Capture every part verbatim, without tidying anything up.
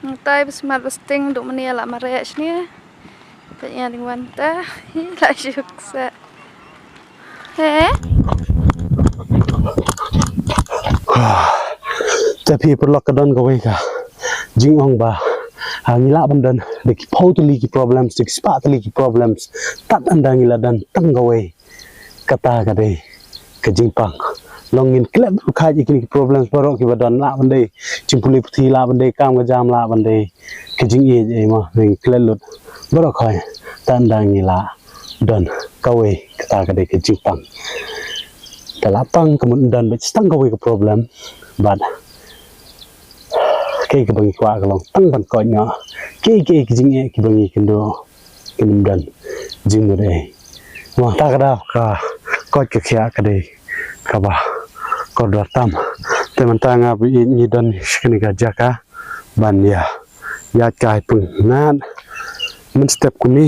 Ntai bas mat bas ting duk mani la mare sini. Tanya ding wan ta. Hi la syuk sa. He? Te phi paralok ka don kawei ka jingong ba, ha, ngi lah ban don da ki phew tylli ki problems, da ki spah tylli ki problems. Tad ynda ngi la don tang kawei. Kata ka dei ka jingpang. Long ngin klet ruh kha ïa kine ki problems baroh kiba don lah ban dei jingpule puthi, lah ban dei kam ka jam, lah ban dei ka jingïeit ei mo, ngin klet lut baroh kha. Tad ynda ngi la don kawei, kata ka dei ka jingpang. Te la pang ka mut don bad tang kawei ka problem. Bad kaei kaba ngi kwah ka long tang ban koit noh. Kaei kaei ka jingeh kiba ngi kynduh, kin ym don jingmut ei. Mo, ta ka daw ka koit ka khiah ka dei kaba kordor tam. Te mynta nga bad ïeit ngi don sha kane ka jaka ban ïa ïaid kai pyngnat mynstep kumne.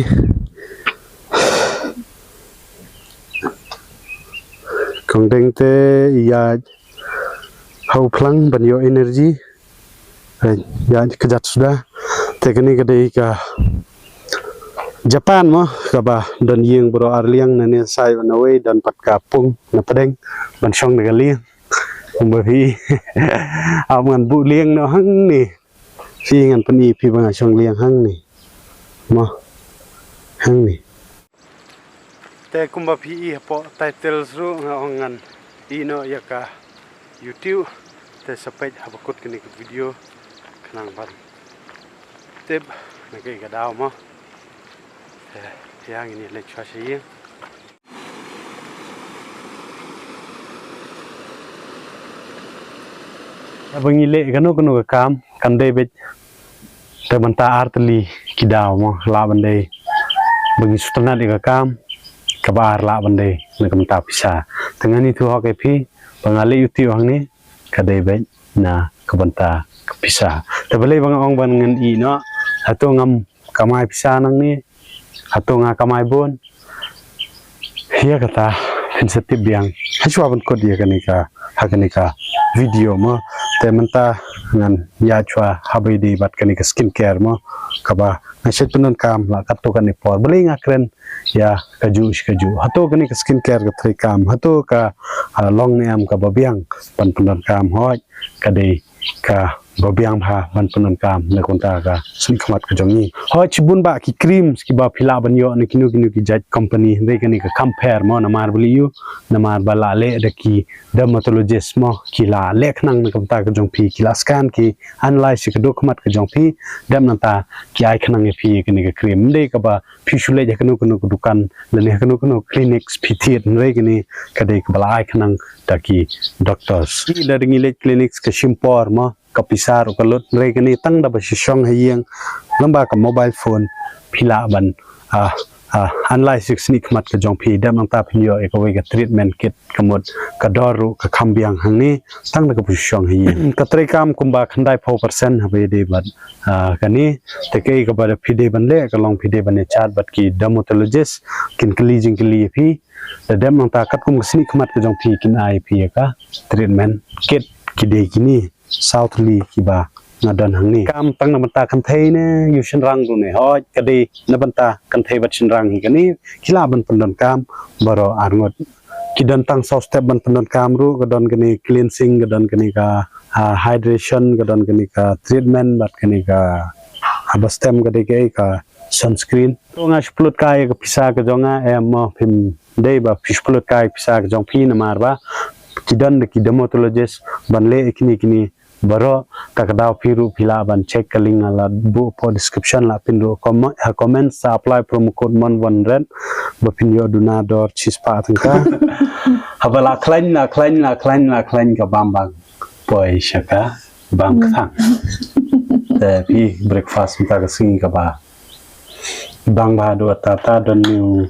Kong Deng te ïaid ha u phlang ban ïoh energy. Ïaid kjat suda. Te kane ka dei ka Japan mo, kaba don ïing baroh ar liang, na ne sai ban awei, don pat ka pung na pdeng ban shong na ka liang. Kumba phi, ap ngan buh liang noh hangne. Phi, ngan pyni phi ba nga shong liang hangne. Mo. Hangne. Te kumba phi i hapoh titles ruh nga ong ngan i noh ïa ka YouTube. Te sa peit ha ba kut kane ka video khnang ban tip na kaei ka daw mo. Te ïa ngin ïa leit shuwa sha ïing. Haba ngi leh kano kano ka kam, kam dei beit te bynta ar tylli ki daw mo, lah ban dei ba ngi sngewtynnat ïa ka kam, kaba ar lah ban dei na ka bynta pisa. Te ngan ïathuh hok ïa phi ba nga leh YouTube hangne ka dei beit na ka bynta ka pisa. Te balei ba nga ong ban ngan ïeh noh, hato ngam kamai pisa nangne, hato nga kamai bun. Ïa kata phin sa tip biang ha shuwa ban kut ïa kane ka, ha kane ka video mo. Te mynta ngan ïa shuwa haba ïadei bad kane ka skin care mo, kaba nga shet pyndonkam la katto katne por. Balei nga kren ïa kajuh shi kajuh? Hato kane ka skin care ka trei kam? Hato ka, ah, long ne em kaba biang ban pyndonkam? Hooid, ka dei kaba biang bha ban pyndonkam na ka bynta ka snieh khmat ka jong ngi. Hooid, shibun bah ki creams kiba phi lah ban ïoh na kino kino ki jait company, hynrei kane ka compare mo, namar balei ïoh, namar ba la leh da ki dermatologist mo, ki la leh khnang na ka bynta ka jong phi, ki la scan, ki analyse ïa ka dohkhmat ka jong phi, dep nangta ki ai khnang ïa phi kane ka cream. Ym dei kaba phi shu leit ha kano kano ka dukan lane ha kano kano clinics phi thied, hynrei kane ka dei kaba la ai khnang da ki doctors. Lada ngi leit clinics ka shim por mo, ka pisa ruh ka lut, hynrei kane tang da ba shu shong ha ïing lyngba ka mobile phone phi lah ban, ah, ah, analyse ïa ka snieh khmat ka jong phi, dep nangta phin ïoh ïa kawei ka treatment kit, ka mut ka dor ruh ka kham biang hangne tang da kaba shu shong ha ïing. Ka trei kam kumba khyndai phew percent haba ïadei bad, ah, kane. Te kaei kaba da phi dei ban leh ka long phi dei ban ïa chat bad ki dermatologist, kin kylli jingkylli ïa phi. Da dep nangta katkum ka snieh khmat ka jong phi kin ai phi ïa ka treatment kit. Ki dei kine saw tylli kiba nga don hangne. Kam tang na bynta kynthei ne ïa u shynrang ruh ne? Hooid, ka dei na bynta kynthei bad shynrang hi kane, ki lah ban pyndonkam baroh arngut. Ki don tang saw step ban pyndonkam ruh, ka don kane cleansing, ka don kane ka, ah, hydration, ka don kane ka treatment bad kane ka, ah, ba stem ka dei ka, ka sunscreen. To nga shu pynlut kai ka pisa ka jong nga, em mo, phim dei ba phi shu pynlut kai pisa ka jong phi, namar ba ki don da ki dermatologist ban leh ïa kine kine baroh. Ta ka daw phi ruh phi lah ban check, ka link nga la buh hapoh description, lah pyn ruh comment, ha comment, sa apply promo code Mon Won Red ba phin ïoh duna dor shispah tyngka. Haba la khlaiñ, la khlaiñ, la khlaiñ, la khlaiñ ka bam bang poi sha ka bam kthang. Te phi breakfast mynta ka sngi kaba bang bha haduh katta katta, don ni u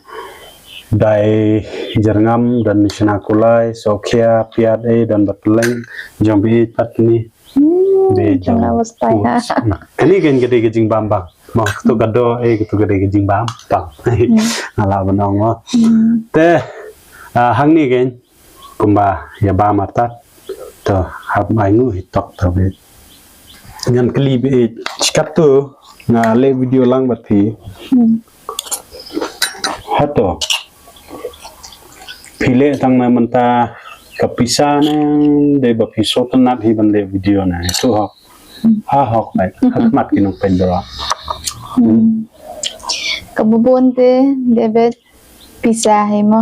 dai jyrngam, don ni u shna kulai, sohkhia, piat, eh, don bad pylleng, jong ba ïeit pat ni. Hmm, ba ïeit jong jong na u wastay ha. Kane kan ka dei ka jingbam bang. Mo, katu ka doh, eh, katu ka dei ka jingbam bang. Nga lah ban ong mo. Hmm. Te, ah, hangne kan kumba ïa bam artat. To, hap ai nguh hi tok to bit. Ngan kylli ba, eh, shikato nga leh video lang bad phi. Hmm. Hato phi leh tang na mynta ka pisa ne, dei ba phi sngewtynnat hi ban leh video ne? Hato hok? Ha hok, bad ha khmat ki nongpeit baroh. Hmm. Kaba bun te, David, pisa hi mo.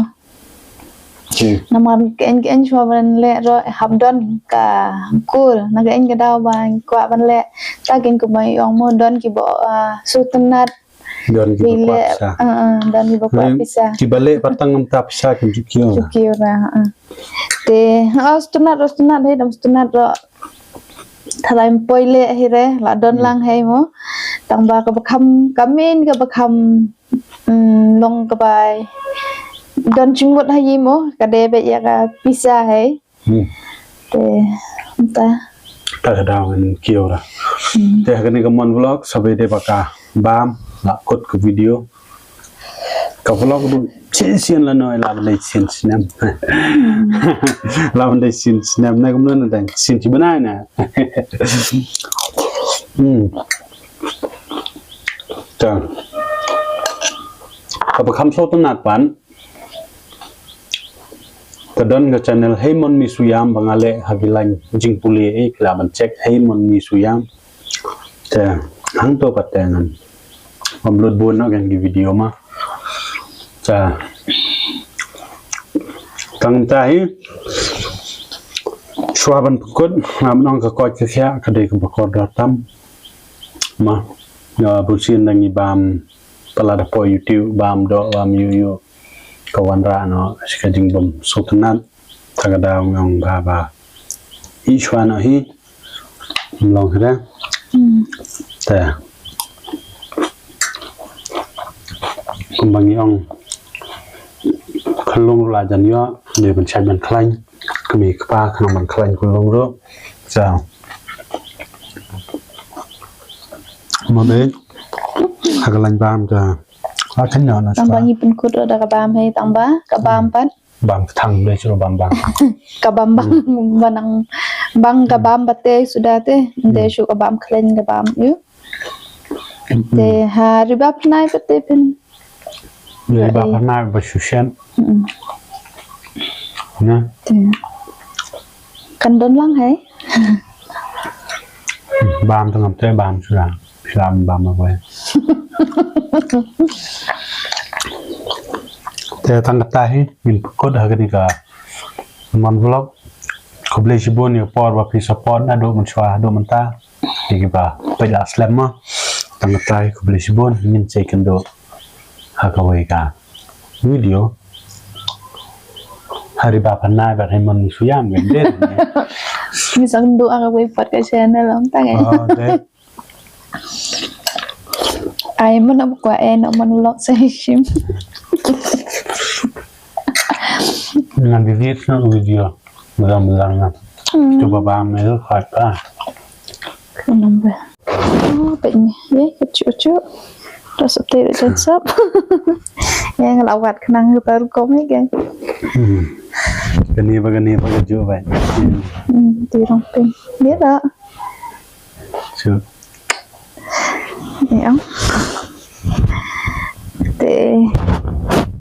Namar ka eng ka eng shuwa ban leh ruh hap don ka kur, na ka eng ka daw ba kwah ban leh. Ta ken kumba ong mo, don kiba, ah, sngewtynnat. Don kiba kwah pisa. Ah, ah, don kiba kwah pisa. Kiba leh pat tang mynta pisa kim ju kiew. Ju kiew ra, ah. Te, ah, sngewtynnat ruh, sngewtynnat hi, dang sngewtynnat ruh. Tharai ym poi leh hi re, la don lang hi mo. Tang ba kaba kham, ka main kaba kham, mm, long kaba don jingmut ha i mo, ka dei ba ïa ka pisa hi. Hmm. Te, ta. Ta ka daw ngan kiew ra. Hmm. Te ha kane ka Mon Vlog, sa ba dei ba ka bam, la kut ka video. Ka vlog ruh shisien lano, la ban dei shisien snem. La ban dei shisien snem, na kumno na dang shisien shi bnai na. Hmm. Ta. Kaba kham sngewtynnat pat, ka don ka channel Hei Mon Mi Suyam ba nga leh ha ki line jingpule, eh, ki lah ban check Hei Mon Mi Suyam. Te, hangto pat te ngan upload bun noh ki video ma. Te, tang ta hi, shuwa ban pynkut, nga ban ong ka koit ka khiah ka dei kaba kordor tam. Ma, ïa, bun sien dang i bam palat hapoh YouTube, bam doh, bam ïuh ïuh. Ka wanrah noh shi ka jingbym sngewtynnat. Ta ka daw nga ong ba ba i shuwa noh hi. Ym long hi re. Hmm. Te, kumba ngi ong, khyllung ruh la jan ïoh, dei ban shait ban khlaiñ. Kmie kpa khnang ban khlaiñ khyllung ruh. Te, ma dei ha ka lain bam te, la khlaiñ noh na shuwa. Tang ba ngi pynkut ruh da ka bam hi, tang ba ka bam pat. Bam ka thang, dei shuh bam bang. Ka bam bang, hmm, ba nang bang ka bam ba te suda te, hmm, dei shuh ka bam khlaiñ ka bam ïuh. Hmm. Te ha Ri Bapyrnai pat te phin. Ri Bapyrnai ba shu shen. Hmm. Na. Te. Kan don lang hi. Bam tang am te bam suda. Phi lah bam ma boi. Te tang kata hi ngin pynkut ha kane ka Mon Vlog. Khublei shibun ïa ka por ba phi support naduh mynshuwa haduh mynta. Ïa kiba peit la slem ma. Tang kata hi khublei shibun, ngin sa ïakynduh ha kawei ka video. Ha Ri Bapyrnai bad Hei Mon Mi Suyam kan dei. Ngin sa ïakynduh ha kawei pat ka channel ong tang eh. Oh, dei. Ai, mon am kwah eh, na Mon Vlog sa shim. Ngan edit na video. Mudah-mudahan na. Hmm. Cuba bam eh, hot ah. Kena ba. Oh, peit ni. Ye, kecu-kecu. Dah sop te, dah sop. Ye, nga la wad khnang ka rukom ni kan. Hmm. Kane ba, kane ba keju ba. Hmm, ti rong pink. Ye dah. Sure. Ni ang. Te.